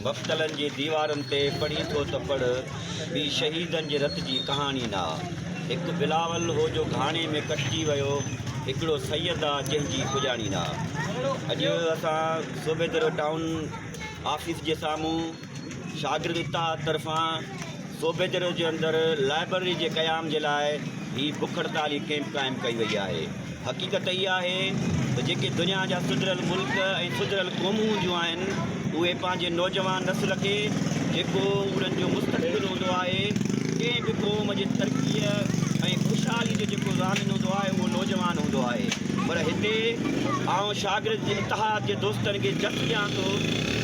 مقتلن جي ديوارن تي پڙهين ٿو ته پڙهه، ٻي شهيدن جي رت جي ڪهاڻي نه آ. هڪ بلاول هو جو گهاڻي ۾ ڪٽجي ويو، هڪڙو سيد آ جنهن جي پڄاڻي نه آ. اڄ اسان صوبيدرو ٽائون آفيس جي سامهون شاگرد اتحاد طرفان صوبيدرو جي اندر لائبرري جي قيام جي لاء هي بک هڙتالي ڪئمپ قائم ڪئي وئي آهي. حقيقت اها آهي ته جيڪي دنيا جا سڌريل ملڪ ۽ سڌريل قومون هونديون آهن اهي پنهنجي نوجوان نسل کي جيڪو انهن جو مستقبل هوندو آهي ڪنهن به قوم جي ترقيء ۽ خوشحالي جو جيڪو ضامن هوندو آهي اهو نوجوان هوندو آهي پر هتي آئون شاگرد جي اتحاد جي دوستن کي جس ڏيان ٿو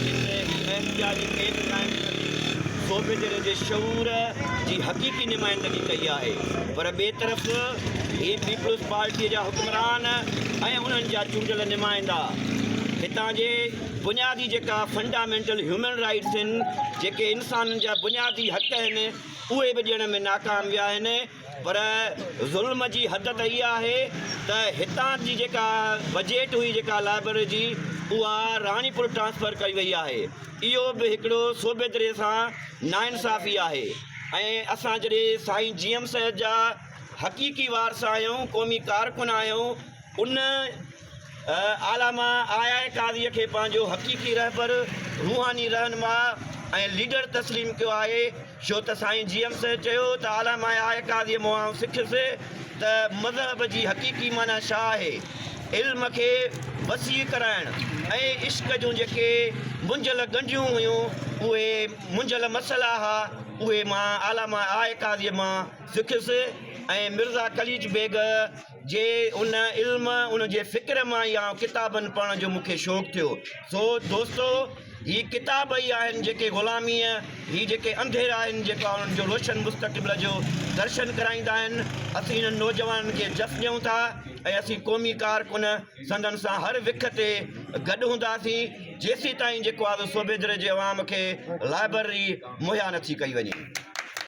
جن هي احتجاجي ڪئمپ قائم ڪري صوبي جي شعور جي حقيقي نمائندگي ڪئي آهي پر ٻئي طرف هي پيپلز پارٽيء جا حڪمران ۽ انهن جا چونڊيل نمائندا هتان جي بنيادي جيڪا فنڊامينٽل هيومن رائيٽس آهن، جيڪي انسانن جا بنيادي حق آهن، اهي به ڏيڻ ۾ ناڪام ويا آهن پر ظلم جي حد ته اها آهي ته هتان جي جيڪا بجيٽ هئي جيڪا لائبرري جي اها راڻيپور ٽرانسفر ڪئي وئي آهي اهو به هڪڙو صوبيدري سان ناانصافي آهي ۽ اسان جڏهن سائين جي ايم سيد جا حقيقي وارث آهيون، قومي ڪارڪن آهيون، ان علامه آء آء قاضيء کي پنهنجو حقيقي رهبر، روحاني رهنما ۽ ليڊر تسليم ڪيو آهي، ڇو ته سائين جي ايم سيد چيو ته علامه آء آء قاضيء مون آئون سکيس ته مذهب جي حقيقي معنيٰ ڇا آهي، علم کي وسيع ڪرائڻ ۽ عشق جون جيڪي منجهيل ڳنڍيون هيون، اهي منجهيل مسئلا ها، اهي مان علامه آء آء قاضيء مان سکيس ۽ مرزا قليچ بيگ جي ان علم ان جي فڪر مان ئي آئون ڪتابن پڙهڻ جو مون کي شوق ٿيو. سو دوستو هي ڪتاب ئي آهن جيڪي غلاميء هي جيڪي انڌيرا آهن جيڪا انهن جو روشن مستقبل جو درشن ڪرائيندا آهن. اسين انهن نوجوانن کي جس ڏيون ٿا ۽ اسين قومي ڪارڪن سندن سان هر وک تي گڏ هونداسين جيسيتائين جيڪو آهي سو صوبيدري جي عوام کي لائبرري مهيا نٿي ڪئي وڃي.